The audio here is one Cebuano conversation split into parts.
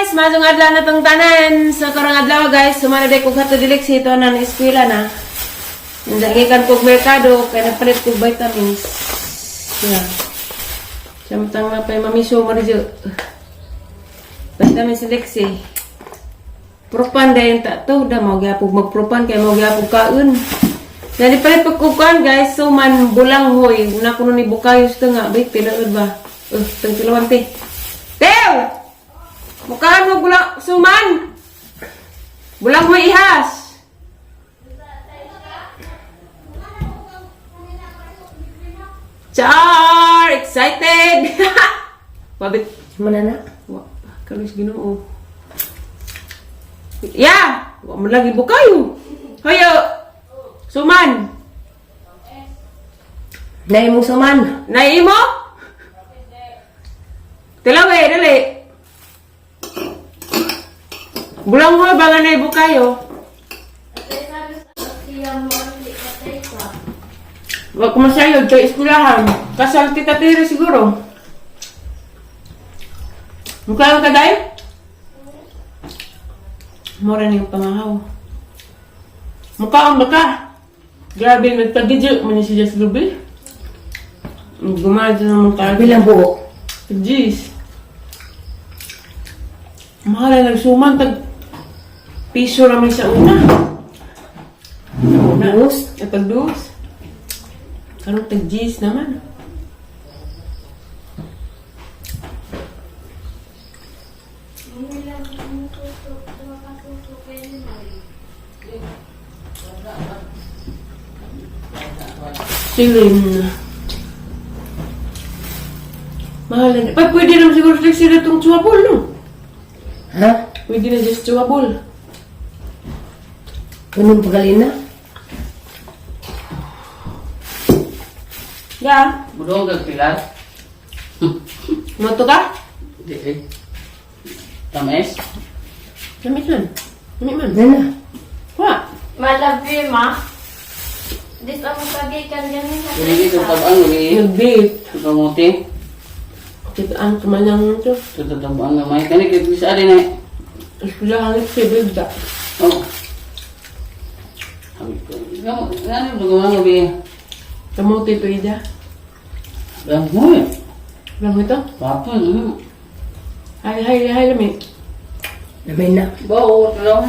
Guys! Maayong adlaw na tong tanan. Sa karong adlaw, guys, sumana day kog hatod ni ito na ni eskwela na. Gikan kog merkado kay nagpalit kog vitamins. Yeah. Samtang na pay mamiso mo rin vitamins ni Lexi. Propan dayon ta to da mo gyapog magpropan kay mo gyapog kaon. Dali palit pagkukuan, guys, so man bulang hoy. Una kuno ni Bukayos to nga, bay tilaod ba? Tang tilawan te. Teo! Mukhaan mo bulang suman. Bulang hoy ihas. Char! Excited! Wabit. Mana na? Wa, kalos Ginoo. Ya! Wa man lagi bukayo. Hoyo! Suman! Nay mong suman. Naimo? Tilaw eh, dali. Bulang hoy, baka na bukayo. Wa ko masayod kay eskwelahan. Kasal Tita Tere siguro. Mukha ka day? Mura na yung pangahaw. Mukha ang baka. Grabe, nagtagidyo man siya sa lubi. Gumana naman ka. Bilang buo. Jeez. Mahal na nagsuman. Tag piso naman sa una. Una. Dos. At tag dos. Karong tag G's naman. Silin. Mahal na. Pa, pwede naman siguro sila itong chewable, no? Ha? Pwede na just chewable. Punong pagalina? Yeah. Budong kag pilar. Moto ka? Di eh. Tamis. Lamit man. Lamit man. Nana. Wa. Malabi, ma. Dis ang pagikan ganin na. Uli ito pag ang uli. Nag-beef. Kamuti. Kita ang kumalang ito. Ito ang gamay. Kani kay bisa din eh. Eskwelahan si Bigda. Oh. Sabi ko. Kamu, ano ba mo bi? Kamuti ito, Ida. Lang mo eh. Alam mo ito? Papo. Hay, hay, hay, lami. Lamay na. Bao lang.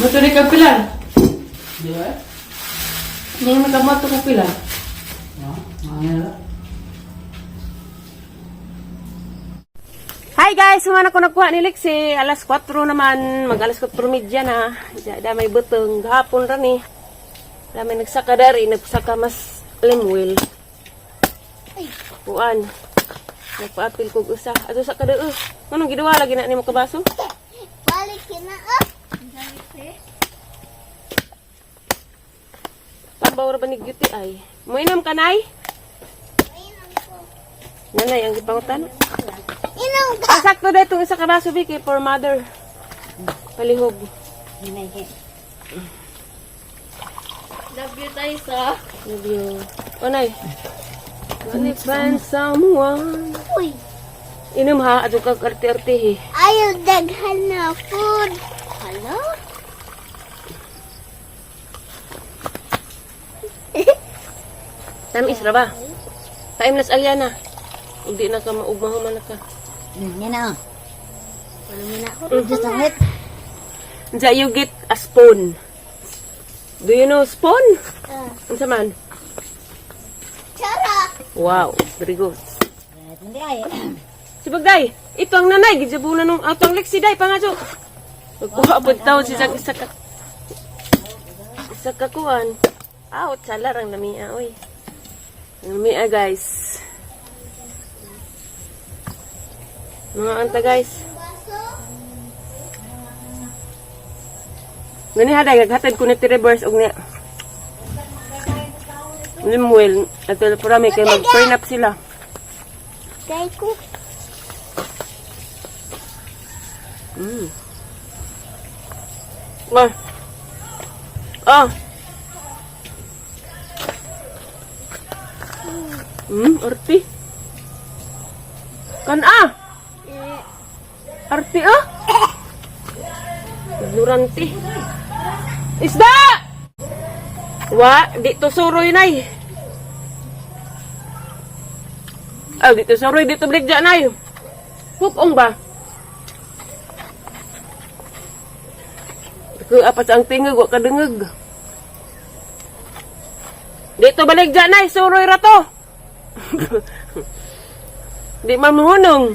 Moto ni ka pilar. Di ba? Ngayon may kamoto ko pilar. Ah, mangela. Hi guys! Sumana ko nakuha ni Lexi. Alas 4 naman. Mag alas 4:30 na. Diya, may butong. Gahapon ra ni. Dami nagsaka dari. Nagsaka mas limwil. Kuan. Nagpaapil kog usa. Ato sa kada Anong giduwa lagi na nimo kabaso? Balik na ah. Tambaw ra ba ni UTI? Moinom ka nay? Nanay ang gipangutan. Inom ka. Ah, sakto na itong isa ka baso, Vicky, for mother. Palihog. Love you, Taysa. Love you. O, nay. Wanna find someone. Uy. Inom ha, ato kag arte-arte eh. Ayaw daghan na food. Hello? Tamis ra ba? Time nas Aliana. Ug di na ka maugma na ka. Yan na. Wala mo na ako. Just a minute. Unsa you get a spoon? Do you know spoon? Unsa man? Chara. Wow, very good. Hindi ay. Si Bagday, ito ang nanay, gijabunan nung atong Lexi day pangaso. Magkuha pud taon si isa ka kuan. Aw, tsala rang namia oy. Namia, guys. Mga anta, guys. Baso. Gani haday gaghatid ko ni reverse og niya. Limuel, ato parami kay mag-turn up sila. Kay ko. Ba. Oh. Orti. Kan ah. Arte ah. Ignorante. Isda! Wa, di to suroy nay. Ah, dito suroy, dito bligya nay. Pupong ba? Ku apa sa ang tingog, wa kadungog. Dito balik dyan nay, suroy ra to. Di man mahunong.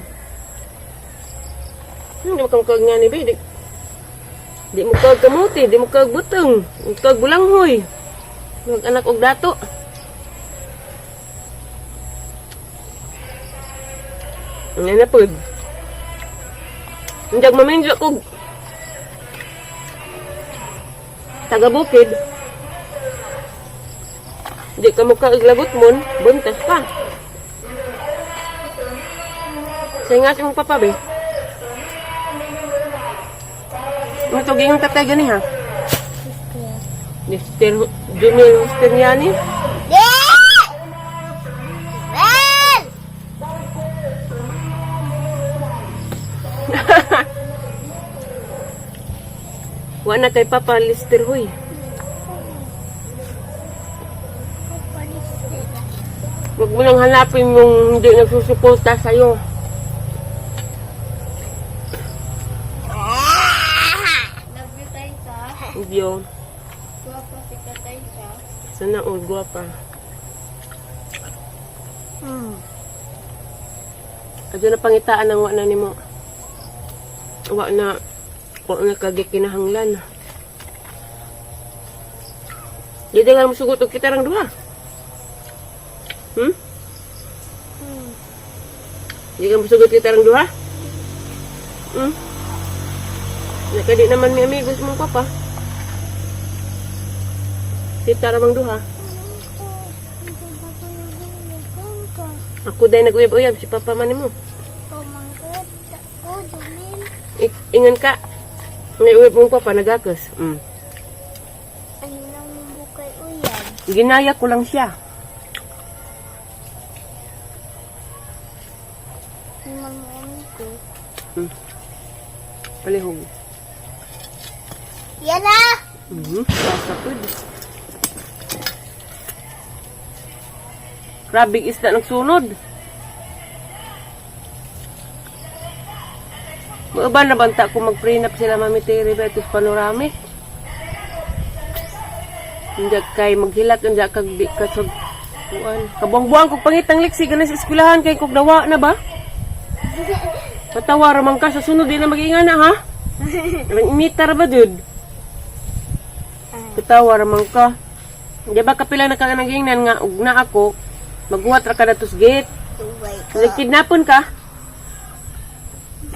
Di mo kang nga ni be. Di mo kag kamuti, di mo kag butong, di mo kag bulanghoy. Mag anak og dato. Ano na pod? Hindi maminjo kog taga bukid. Di ka mukha iglagot mon, buntas ka. Sa nga si mong papa be. Matuging ang tatay gani ha. Mr. Junior Mr. Yani. Well! Wa na kay Papa Lister huy. Huwag mo nang hanapin yung hindi nagsusuporta sa'yo. Love you, Taysa. Ibyo. Guwapo si ka, Taysa. Sana all guwapa. Adyo na pangitaan ang wa na nimo. Wa na kagikinahanglan. Di nga mo sugot og kita rang duha. Di ka musugot kita rang duha? Nakadi naman mi amigos mong papa. Kita ra mang duha. Ako dahil nag-uyab-uyab si papa man nimo. Ingan ka. May uyab mong papa nagakos. Ano lang bukay uyab? Ginaya ko lang siya. Mami ko. Palihog. Yan na! Basta pud. Grabe isda nagsunod. Mga na banta ko mag-prenup sila Mami Terry ba ito panoramic. Hindi kay maghilak, hindi kag di ka sa kuan. Kabuang-buang kog pangitang liksi ganin sa eskwelahan kay kog dawa na ba? Patawa ra man ka sa sunod di na mag-ingana ha. Ang imitar ba dude? Katawa ra man ka. Di ba kapila na ka nagingnan nga ug na ako maghuwat ra ka datos gate. Ubay ko. Kidnapon ka.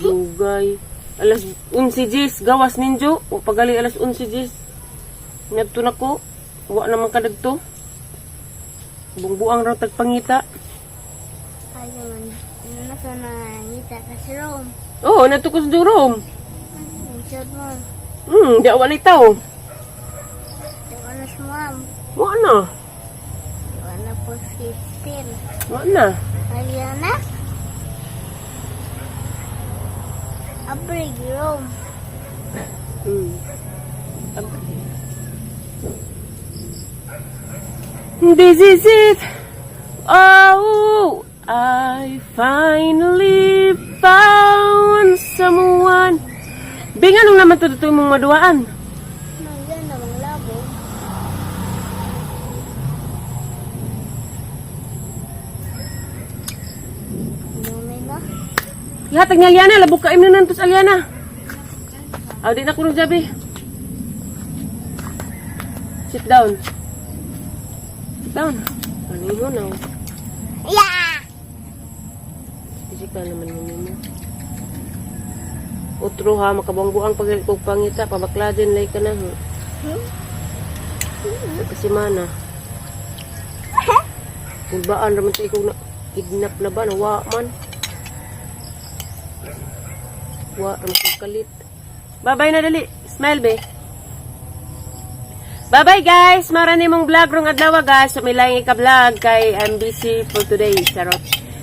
Dugay. Alas 11 gis, gawas ninjo. O pagali alas 11 gis. Ngadto na ko. Wa naman ka dagto. Bungbuang raw tagpangita. Ayun. Nasa nangita ka sa room. Oo, oh, nato ko sa durom. Ang mo. Di wa ni tao. Di ko na si ma'am. Wa na. Di ko na po si Stin. Wa na. Ayun na. Abrig room. This is it. Oh, I finally found someone. Bing, anong naman to dito mong maduaan? Nandiyan na mga labo. Lumay na. Ihatag ni Aliana, labog kaim na nantos Aliana. Aw, di na ko jabi. Sit down. Sit down. Ano mo na? Yeah! Physical naman yun mo. Otro ha, makabuang-buang pag kog pangita, pabakla din lay ka na. Ha. Kasi mana. Kulbaan raman sa ikaw na kidnap na ba? Nawa man. Wa raman sa kalit. Bye-bye na dali. Smile be. Bye-bye guys! Mara ni mong vlog rong adlaw guys. So, may laing ika-vlog kay MBC for today. Charot.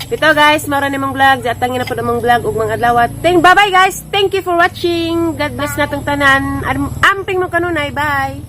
Bitaw guys, mao ra nimong vlog. Atangin na pod among vlog ug mga adlaw. Thank bye bye guys. Thank you for watching. God bless natong tanan. Amping mo kanunay. Bye.